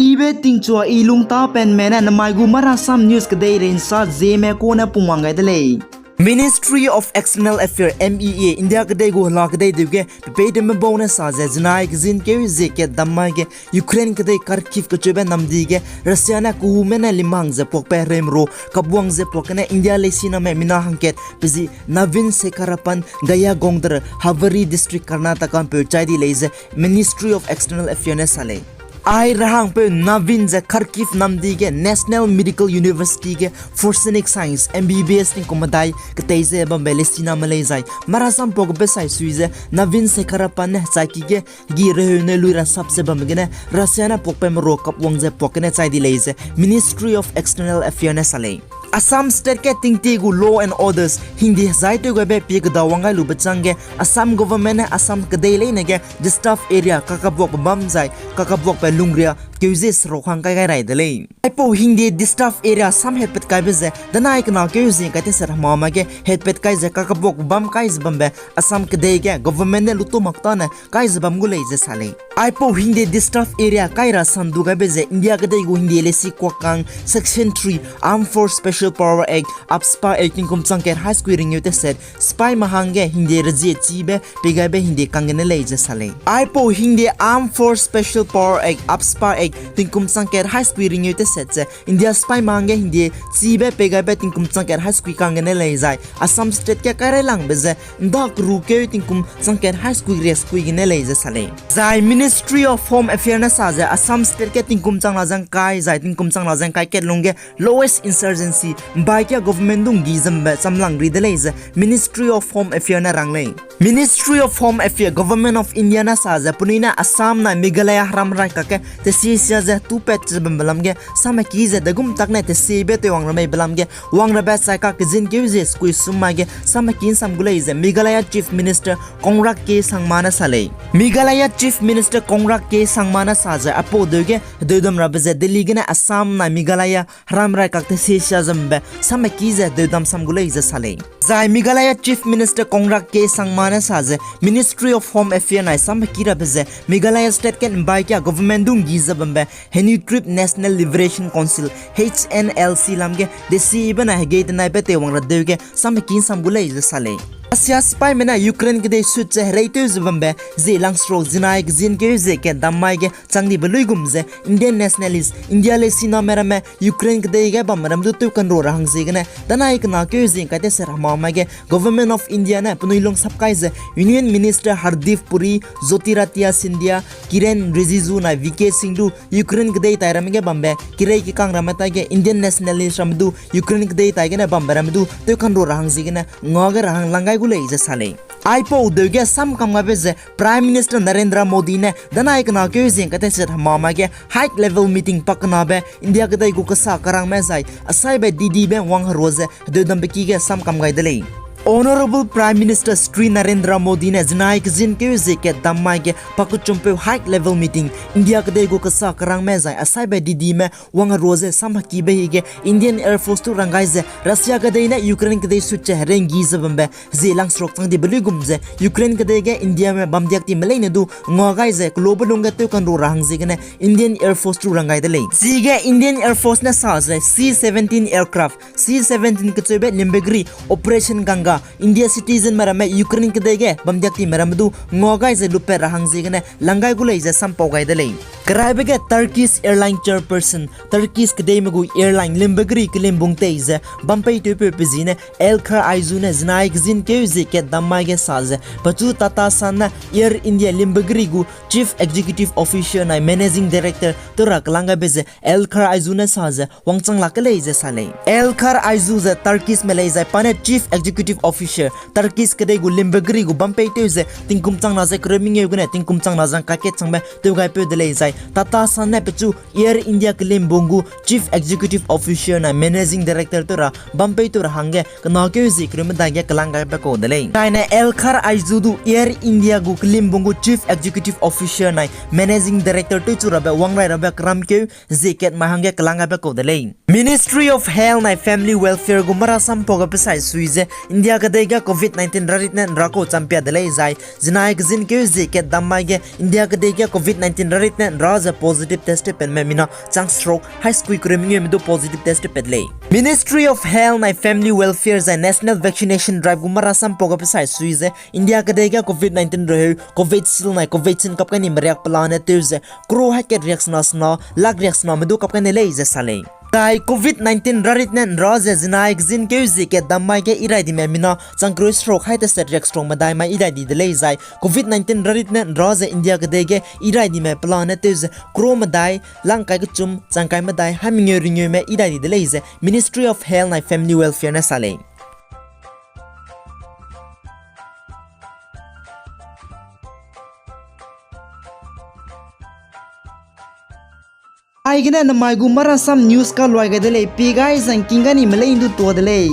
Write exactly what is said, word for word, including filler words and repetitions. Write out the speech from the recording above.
Ibe tingchua i lungtapenme ne namai gu Marasam News kedeirei nsa Zeme kune pungwang gai de lei. Ministry of External Affairs, M E A, India kedei gu hela kedei deu ge pepeitewme bau ne sa ze, zinai kezin keu zie kat dam mai ge Ukraine kedei Kharkiv kecheube namdi ge Russia ne kehume ne limhang ze puakbe hereimru kapwang ze puak gene India leisiname mina hangkat pe zi Navin Sekharapan Gaya Gondar, Havari District, Karnataka mpeu chai di lei ze Ministry of External Affairs ne sa lei. Ai rahangpeu Navin ze Kharkiv namdi ge National Medical University ge Forensic Science, M B B S tingkum medai ketei ze bambe leisiname lei zai. Marasam pau gebe sai sui ze Navin Sekharapan ne hechaiki ge hegi reheu ne lui ra sap ze bam gene Russia ne puakbe merua kapwang ze puak gene chai di lei ze Ministry of External Affairs ne sa lei. Assam State ge tingtie gu law and orders hingde hezai tew gaibe pie kedawang gai lube chang ge Assam government ne Assam kedei leine ge disturbed area kakabuakbe bam zai kakabuakbe lungria keu ze seruk hang kai gai rai de lei. Aipau hingde disturbed area sam hetpat kaibe ze danai kena keu zie kai teset hemama ge hetpat kai ze kakabuakbe bam kai ze bambe Assam kedei ge government ne luto mak tane kai ze bam gu lei ze sa lei. Aipau hingde disturbed area kai ra sandu gaibe ze India kedei gu hingde leisi kuakang Section three, Armed Force Special Power Act, AFSPA Act tingkum changkat hai sukui ringeu teset, sipaime hangge hingde rezie chibe pei gaibe hingde kang gene lei ze sa lei. Aipau hingde Armed Force Special Power Act, AFSPA Act tingkum changkat hai sukui ringeu teset ze India sipaime hangge hingde chibe pei gaibe tingkum changkat hai sukui kang gene lei zai Assam State ge kai railangbe ze nda keru keu tingkum changkat hai sukui ria sukui gene lei ze sa lei. Zai Ministry of Home Affairs ne sa ze Assam State ge tingkum chang na zang kai zai tingkum chang na zang kai kat lungge lowest insurgency mbai kia government dung gi zembe chamlang ri de lei ze Ministry of Home Affairs ne rang lei. Ministry of Home Affairs, Government of India ne sa ze penui ne Assam nai Meghalaya heram rai kakge tesisia ze tupat ze bambe lam ge sameki ze degum tak ne tesiebe teiwang rameibe lam ge wang rabe chai ka kezin keu ze sukui sum mai ge sameki nsam gu lei ze Meghalaya Chief Minister Conrad K Sangma ne sa lei. Meghalaya Chief Minister Conrad K Sangma ne sa ze aipau deu ge hedeudam rabe ze Delhi gene Assam nai Meghalaya heram rai kak tesisia zembe sameki ze hedeudam sam gu lei ze sa lei. Zai Meghalaya Chief Minister Conrad K Sangma ne sa ze Ministry of Home Affairs nai sameki rabe ze Meghalaya State ge mbai kia government dung gi ze bambe Hynniewtrep National Liberation Council, H N L C lam ge desiebe nai hegei tenaibe teiwang radeu ge sameki nsam gu lei ze sa lei. Russia sipaime ne Ukraine kedei sut ze hereitew ze bambe zie langsrok zinai kezin keu zie kat dam mai ge chang dibe luigum ze Indian nationalist, India leisiname ramme Ukraine kedei ge bam ram du tew kanru ra hang ziegene danai kena keu zie kai teset hemama ge Government of India ne penui lungsap kai ze Union Minister Hardeep Puri, Jyotiraditya Scindia, Kiren Rijiju nai V K Singh du Ukraine kedei tai ramme ge bambe kirei kekang ramme tai ge Indian nationalist ramme du Ukraine kedei tai gene bambe ramme du tew kanru ra hang ziegene ngua ge ra hang lang gai gu lei ze sa lei. Aipau deu ge samkam gaibe ze Prime Minister Narendra Modi ne danai kena keu zie kai teset hemama ge high level meeting pakenabe India kedei gu kesa kerangme zai asaibe didibe wang herua ze hedeudambe ki ge samkam gai de lei. Honourable Prime Minister Shri Narendra Modi ne zinai kezin keu zie kat dam mai ge pakechumpeu high level meeting India kedei gu kesa kerangme zai asaibe didime wang herua ze samhakibe hige Indian Air Force tu rang gai ze Russia kedei ne Ukraine kedei sut ze herenggi ze bambe zie langsrok chang dibe luigum ze Ukraine kedei ge Indiame bamdiak time leine du ngua gai ze kelube lungge tew kanru ra hang ziegene Indian Air Force tu rang gai de lei. Chige Indian Air Force ne sa ze C seventeen aircraft, C seventeen kecheube limbe geri Operation Ganga, India citizenme ramme Ukraine kedei ge bamdiak time ramme du ngua gai ze lupat ra hang ziegene lang gai gu lei ze sampau gai de lei. Keraibe ge Turkish Airline chairperson, Turkish kedeime gu airline limbe geri kelimbung tei ze bampeitewpeu pe zi ne Elkar Ayzu ne zinai kezin keu zie kat dam mai ge sa ze pechu Tata Sons ne Air India limbe geri gu Chief Executive Officer nai Managing Director tew ra kelang gaibe ze Elkar Ayzu ne sa ze wangchang lak ke lei ze sa lei. Elkar Ayzu ze Turkishme lei zai pa ne Chief Executive Officer, Turkish kedei gu limbe geri gu bampeitew ze tingkum chang na ze kereu mengeu gene tingkum chang na zang kaket changbe tew gaipeu de lei zai Tata Sons ne pechu Air India kelimbung gu Chief Executive Officer nai Managing Director tew ra bampeitew ra hangge kena keu zie kereu medai ge kelang gaibe kau de lei. Zaine Elkar Ayzu du Air India gu kelimbung gu Chief Executive Officer nai Managing Director tewchu rabe wangrai rabe keram keu zie kat mai hangge kelang gaibe kau de lei. Ministry of Health nai Family Welfare gu marasam pau gabe sai sui ze India India kedei ge Covid nineteen rarit ne nra kau champia de lei zai, zinai kezin keu zie kat dam mai ge India kedei ge Covid nineteen rarit ne nra ze positive test tewpatme mina chang seruk hai sekui kereu mengeu me du positive test tewpat lei. Ministry of Health nai Family Welfare zai National Vaccination Drive gu marasam pau ge pesai sui ze India kedei ge Covid nineteen reheu Covishield nai Covaxin kap kai ni meriak pelane tew ze crore hai kat riaksena sena, lakh riaksena me du kap kai ne lei ze sa lei. Zai Covid nineteen rarit ne nra ze zinai kezin keu zie kat dam mai ge irai dime mina chang kereu seruk hai teset riakseruk medai mai irai di de lei zai Covid nineteen rarit ne nra ze India kedei ge irai dime pelane tew ze crore medai, lang kai kechum, chang kai medai hai mengeu ringeume irai di de lei ze Ministry of Health nai Family Welfare ne sa lei. Aigene namai gu marasam news kaluai gai de lei, pie gai zangking ga ni melei ndu tua de lei.